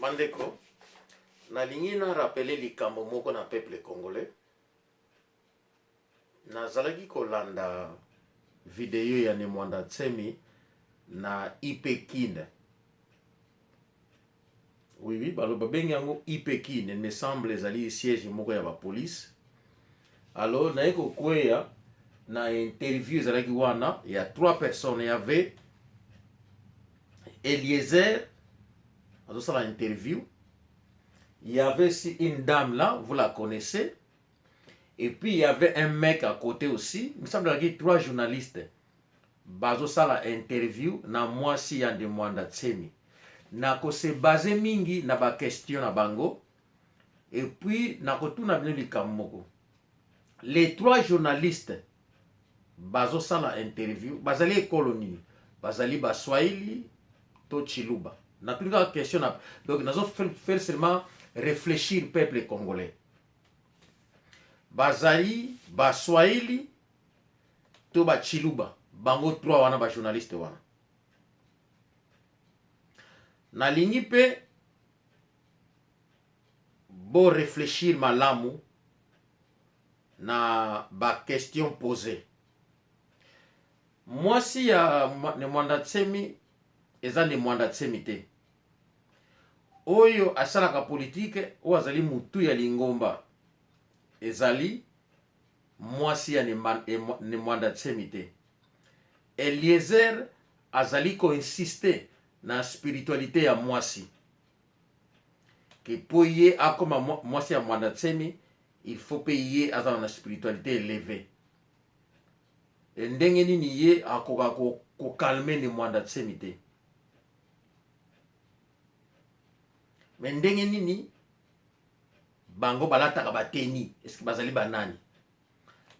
Bandeko, nalingi na rappeler likambo moko na peuple congolais. Nazalaki kolanda video ya Ne Muanda Nsemi na IP Kin. Oui, oui, balo babengi yango IP Kin, il me semble ezali siège moko ya ba police. Alors naye kokweya na interview ezalaki wana ya trois personnes, il y avait Eliezer azosala interview, il y avait aussi une dame là, vous la connaissez. Et puis il y avait un mec à côté aussi, il me semble qu'il y avait trois journalistes. Bazosala interview na mwasi ya Ne Muanda Nsemi. Nako se baser mingi na ba question na bango et puis nakotuna bino likambo moko. Les trois journalistes bazosala interview bazali ekolo nini? Bazali ba Swahili to Tshiluba? Natuni kaka question na donc nazo faire seulement réfléchir peuple congolais. Bazali ba Swahili to ba Tshiluba? Bango trois wana ba journaliste wana. Nalingi pe bo réfléchir malamu na ba question posée. Mwasi ya Ne Muanda Nsemi eza Ne Muanda Nsemi te. Oyo asalaka politique, oyo azali mutu ya lingomba ezali mwasi ya Ne Muanda Nsemi te. Eliezer azali ko insister na spiritualite ya mwasi ke po ye akoma mwasi ya Muanda Nsemi, il faut pe ye azala na spiritualite elevee. E ndenge nini ye akoka ko calmer Ne Muanda Nsemi te? Mais ndenge nini bango balataka ba tenue? Est-ce que bazali ba nani?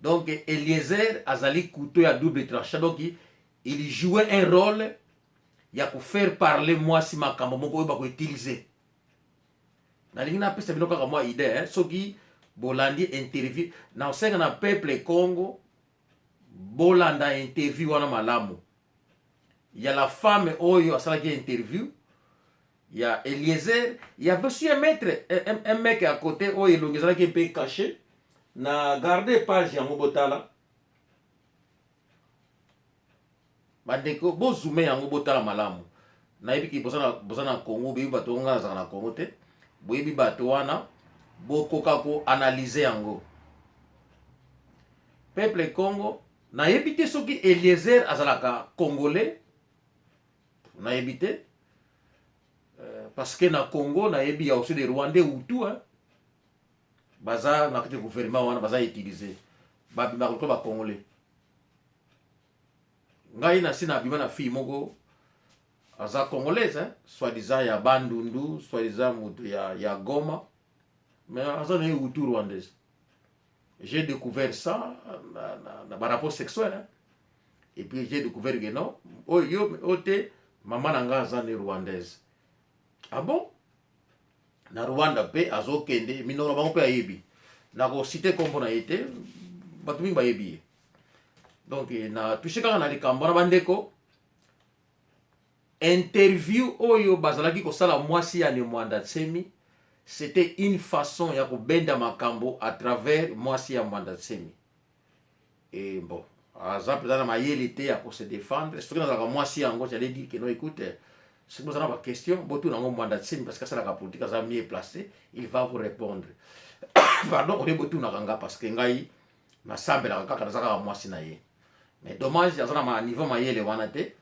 Donc Eliezer azali couteau ya double tranchant, donc il jouait un rôle ya ko faire parler mwasi makambo moko oyo bako utiliser. Nalingi napesa bino kaka mwa idée hein? Soki bolandi interview, nakosenga na peuple Congo bolanda interview wana malamu ya la femme oyo asalaki interview ya Eliezer. Il y avait aussi un maître, un mec à côté oyo elongi ezalaki mpe caché. Na garde page yango botala bandeko, bozume yango botala malamu. Nayebi ki boza na Congo, boyebi bato nga nazalaka na Congo te, boyebi bato wana, bokoka ko analyser yango. Peuple Congo, nayebi te soki Eliezer azalaka congolais, nayebi te, parce que na Congo nayebi ya aussi des Rwandais Hutu hein, baza na kati gouvernement wana baza utiliser, babimaka lokola ba congolais. Ngai nasi nabima na fille moko aza congolaise hein, soi-disant ya Bandundu, soi-disant mutu ya Goma, mais aza na ye Hutu rwandaise. J'ai découvert ça na ba rapport sexuel hein. Et puis j'ai découvert que non, oyo yo oyo te, mama na nga aza ne rwandaise. Ah bon? Na Rwanda pe azokende minoko na bango pe ayebi. Nako citer kombo na ye te, bato mingi bayebi ye. Donc na touche kaka na likambo na bandeko. Interview oyo bazalaki kosala mwasi ya Ne Muanda Nsemi, c'était une façon ya kobenda makambo à travers mwasi ya Muanda Nsemi. Et bon, aza mpenza na mayele te ya ko se défendre. Soki nazalaka mwasi yango, j'allais dire que non, écoute, soki boza na ba question, botuna yango Muanda Nsemi parce que asalaka politique, aza mieux placé, il va vous répondre. Pardon, olie botunaka nga parce que ngai nasambelaka kaka, naza kaka mwasi na ye. Mais dommage, aza na niveau mayele wana te,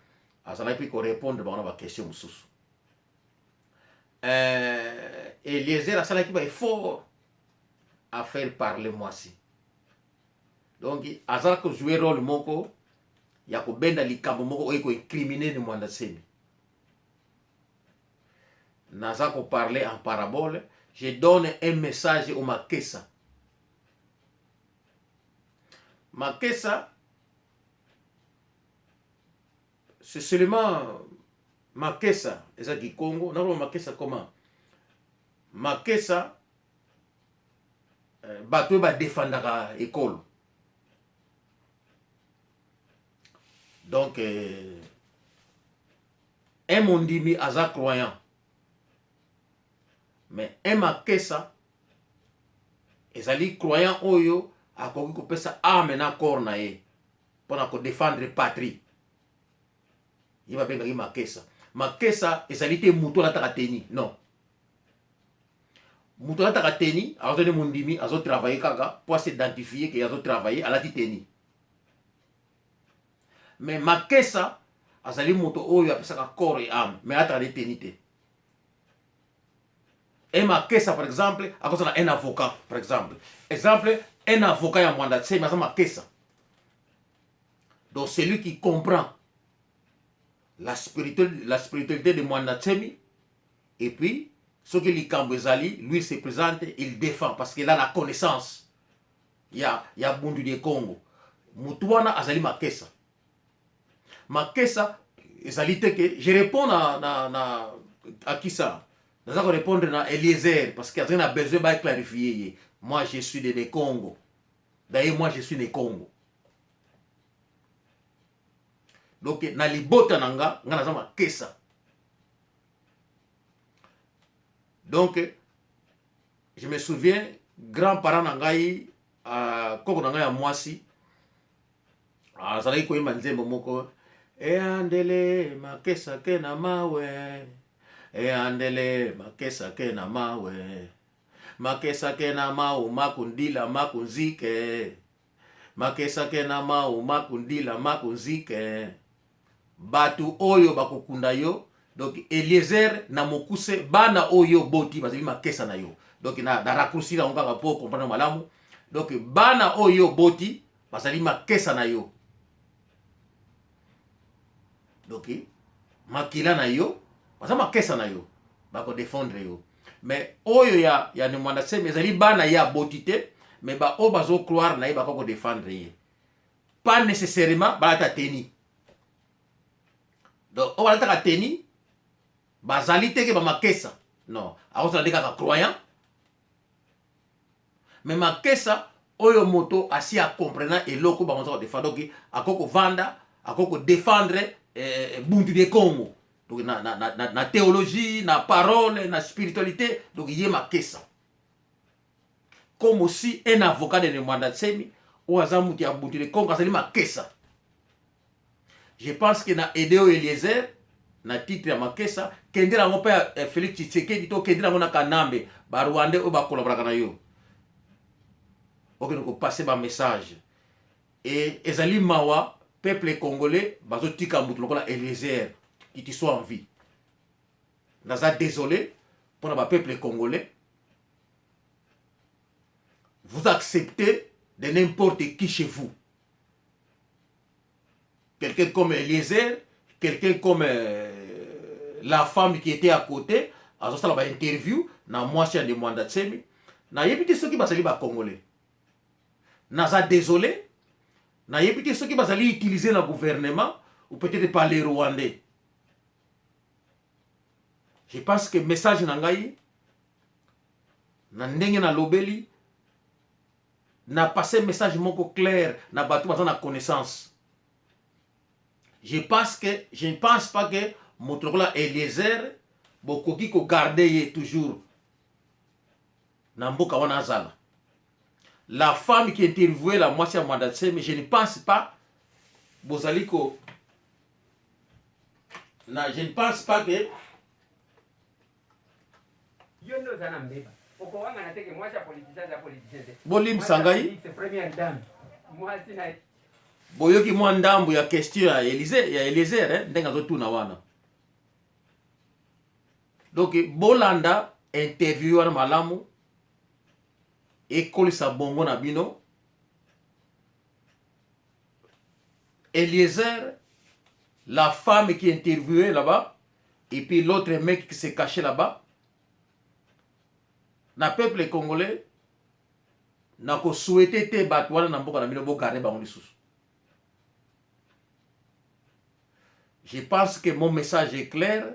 azalaki mpe ko répondre bango na ba question mosusu. Eliezer asalaki ba effort à faire parler mwasi. Donc azalaki ko jouer rôle moko ya kobenda likambo moko oyo ko incriminer Ne Muanda Nsemi. Naza ko parler en parabole, je donne un message au Makesa. Makesa, c'est seulement Makesa, eza Kikongo, nakoloba Makesa comment? Makesa, bato oyo badefandaka ekolo. Donc un mondimi aza croyant. Mais un makesa ezali croyant oyo akoki kopesa ame na corps na ye mpona kodefendre patrie. Ye babengaki makesa. Makesa ezali te moto alataka teni, non. Moto alataka teni azo nde mondimi, azo travailler kaka po as'identifie ke azo travailler, alati teni. Mais makesa azali moto oyo apesaka corps et âme, mais alataka nde teni te. Un makesa par exemple akozala un avocat par exemple. Exemple, un avocat ya Mwanda Nsemi aza makesa. Donc celui qui comprend la spiritualité, la spiritualité de Mwanda Nsemi, et puis soki likambo ezali, lui se présente, il défend parce qu'il a la connaissance ya Bundu de Congo. Mutu wana azali makesa. Makesa ezali te ke je réponds na akisa, naza korépondre na Eliezer parce que azali na besoin baclarifier ye. Moi, je suis de Congo. D'ailleurs, moi, je suis de Congo. Donc na libota na nga, nga naza makesa. Donc je me souviens, grand-parent na ngai, koko na ngai ya mwasi, azalaki koyemba nzembo moko: "Eyandele makesa ke na mawe, eyandele makesa ke na mawe, makesa ke na mau makundila makunzike, makesa ke na mau makundila makunzike." Bato oyo bakokunda yo. Donc Eliezer, na mokuse, bana oyo boti bazali makesa na yo. Donc na raccourci yango kaka mpo comprendre malamu. Donc bana oyo boti bazali makesa na yo. Donc makila na yo, baza makesa na yo, bakodefendre yo. Mais oyo ya Ne Mwanda Nsemi ezali bana ye aboti te, mais baoyo bazocroire na ye bakoki kodefendre ye, pas nécessairement balata teni. Donc oyo balataka teni bazali teke bamakesa, non, akozala nde kaka croyant. Mais makesa oyo moto asi acomprena eloko bango aza kodefendre. Donc akoki kovanda, akoki kodefendre Bundu de Congo. Donc na théologie, na parole, na spiritualité, donc ye makesa. Comme aussi un avocat de Ne Mwanda Nsemi oyo aza moto ya Bundu de Congo azali makesa. Je pense que na aide oyo Eliezer na titre ya makesa, kendela yango mpe ya Félix Tshisekedi to kendela yango na Kanambe, Barwandais oyo bakolaboraka na yo, okende kopase bamessage. E ezali mawa, peuple congolais bazotika moto lokola Eliezer qui tu sois en vie. Naza désolé mpona bapeuple congolais, vous acceptez de n'importe qui chez vous, quelqu'un comme Eliezer, quelqu'un comme la femme qui était à côté azosala bainterview na mwasi ya Ne Mwanda Nsemi. Nayebi te soki bazali bacongolais. Naza désolé, nayebi te soki bazali utilisé na gouvernement ou peut-être par les Rwandais. Je pense que message na ngai, na ndenge nalobeli, na passe message moko clair na bato baza na connaissance. Je pense que je ne pense pas que moto lokola Eliezer bokoki kogarde ye toujours na mboka wana azala. La femme qui interviewait la mwasi ya Mwanda Nsemi, je ne pense pas bozali ko na, je ne pense pas que Yo nde oza na mbeba, okowangana te ke mwasi ya politicien aza politicien te. Bolimbisa ngai. C'est première dame, mwasi na Boyoki mwa ndambo ya question ya Elise, ya Eliezer, eh, ndenge azotuna wana. Donc bolanda interview wana malamu, ekolisa bongo na bino. Eliezer, la femme qui interviewait là-bas et puis l'autre mec qui s'est caché là-bas, na peuple congolais, nakosouhaite te bato wana na mboka na bino bogarde bango lisusu. Je pense que mon message est clair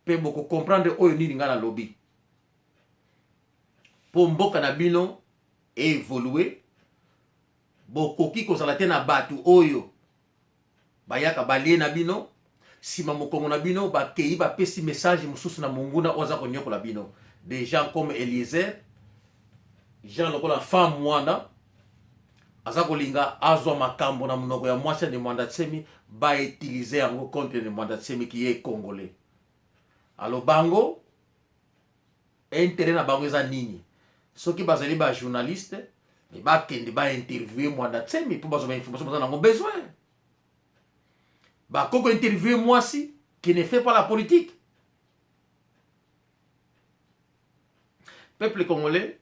mpe bokocomprendre oyo nini ngai nalobi. Mpo mboka na bino évolue, bokoki kozala te na bato oyo bayaka balie na bino. Sima mokongo na bino bakeyi bapesi message mosusu na monguna oyo aza konyokola bino. Des gens comme Eliezer, Jean lokola femme wana aza kolinga azwa makambo na monoko ya mwasi ya Ne Muanda Nsemi ba utiliser yango contre Ne Muanda Nsemi qui est congolais. Alors bango intérêt na bango eza nini? Soki bazali ba journaliste mais bakende ba interviewer Muanda Nsemi mpo bazwa ba information baza nango besoin. Bakoko interviewer mwasi qui ne fait pas la politique. Peuple congolais,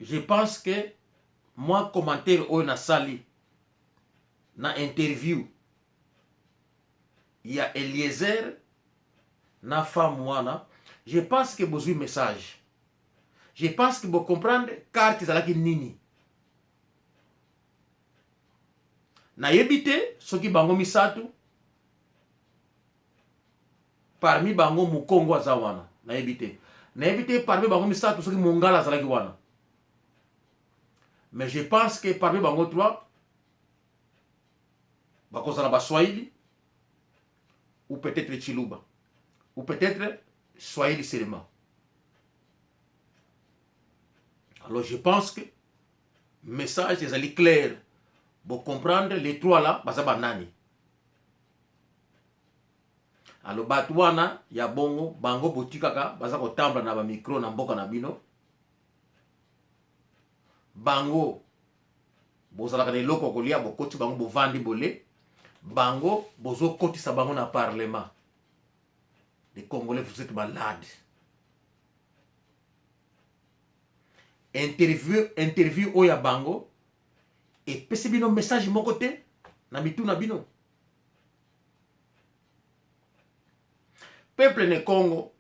je pense que moi commentaire oyo nasali na interview ya Eliezer na femme wana, je pense que bozwi message. Je pense que bo comprendre carte ezalaki nini. Nayebi te soki bango misato parmi bango mukongo aza wana, nayebi te. Nayebi te parmi bango misato soki mongala azalaki wana. Mais je pense que parmi bango trois bakozala baswahili ou peut-être chiluba ou peut-être swahili seulement. Alors je pense que message ezali clair, bo comprendre les trois là baza banani. Alors bato wana ya bongo bango botikaka baza kotambola na ba micro na mboka na bino, bango bozalaka na eloko ya kolia, bokoti bango bovandi bole bango bozokotisa bango na parlement. Les Congolais, vous êtes malades. Interview, interview oyo ya bango epesi bino message moko te na mitu na bino. Peuple ne Congo,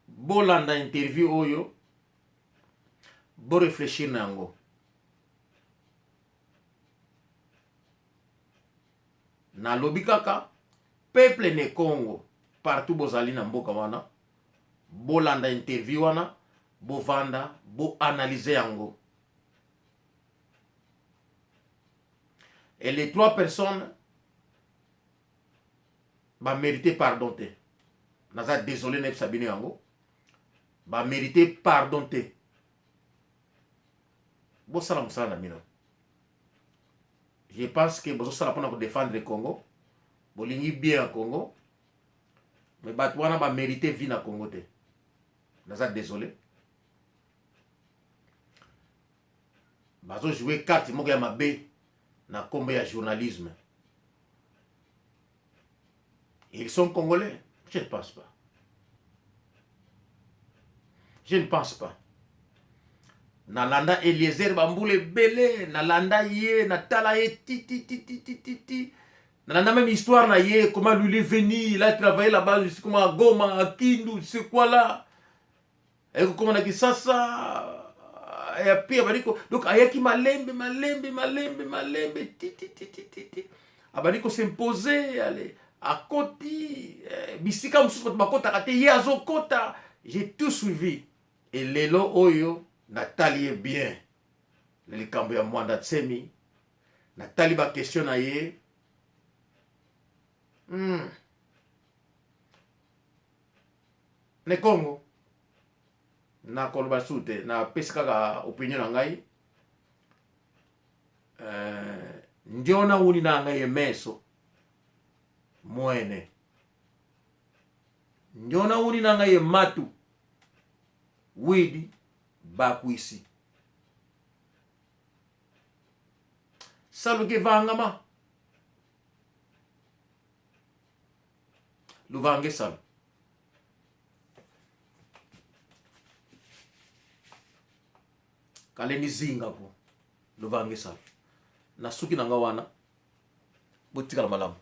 bolanda interview oyo, bo réfléchir na yango. Nalobi kaka peuple ne Congo partout bozali na mboka wana, bolanda interview wana, bovanda bo analyser yango. Et les trois personnes ba mériter pardon te. Naza désolé nayebisa bino yango, ba mériter pardon te. Bosala mosala na bino. Je pense que bozosala mpona kodefendre Congo, bolingi bien ya Congo, mais bato wana ba mériter vie na Congo te. Naza désolé. Bazo jouer carte moko ya mabe na kombo ya journalisme. Ils sont congolais? Je ne pense pas. Je ne pense pas. Nalanda Eliezer bambula ebele, nalanda ye, natala ye ti ti ti ti ti ti ti. Nalanda même histoire na ye, comment lui il est venu, il a travaillé là-bas, je sais comment à Goma, à Kindu, c'est quoi là? Ayaki na Kisasa, ya pire abandi ko donc ayaki malembe malembe malembe malembe ti ti ti ti ti ti abandi ko s'imposer, ale akoti bisika mosusu bato bakotaka te, ye azokota. J'ai tout suivi et lelo oyo natali ye bien na likambo ya Mwanda Nsemi, natali ba question na ye. Ne Congo nakoloba su te, napesi kaka opinion na ngai. Ndiona wuni na ngai emeso mwene, ndiona wuni na ngai ematu widi bakwisi saluki vangama luvange salu. Kaleni zinga ko luvange salu. Na suki na nga wana, botikala malamu.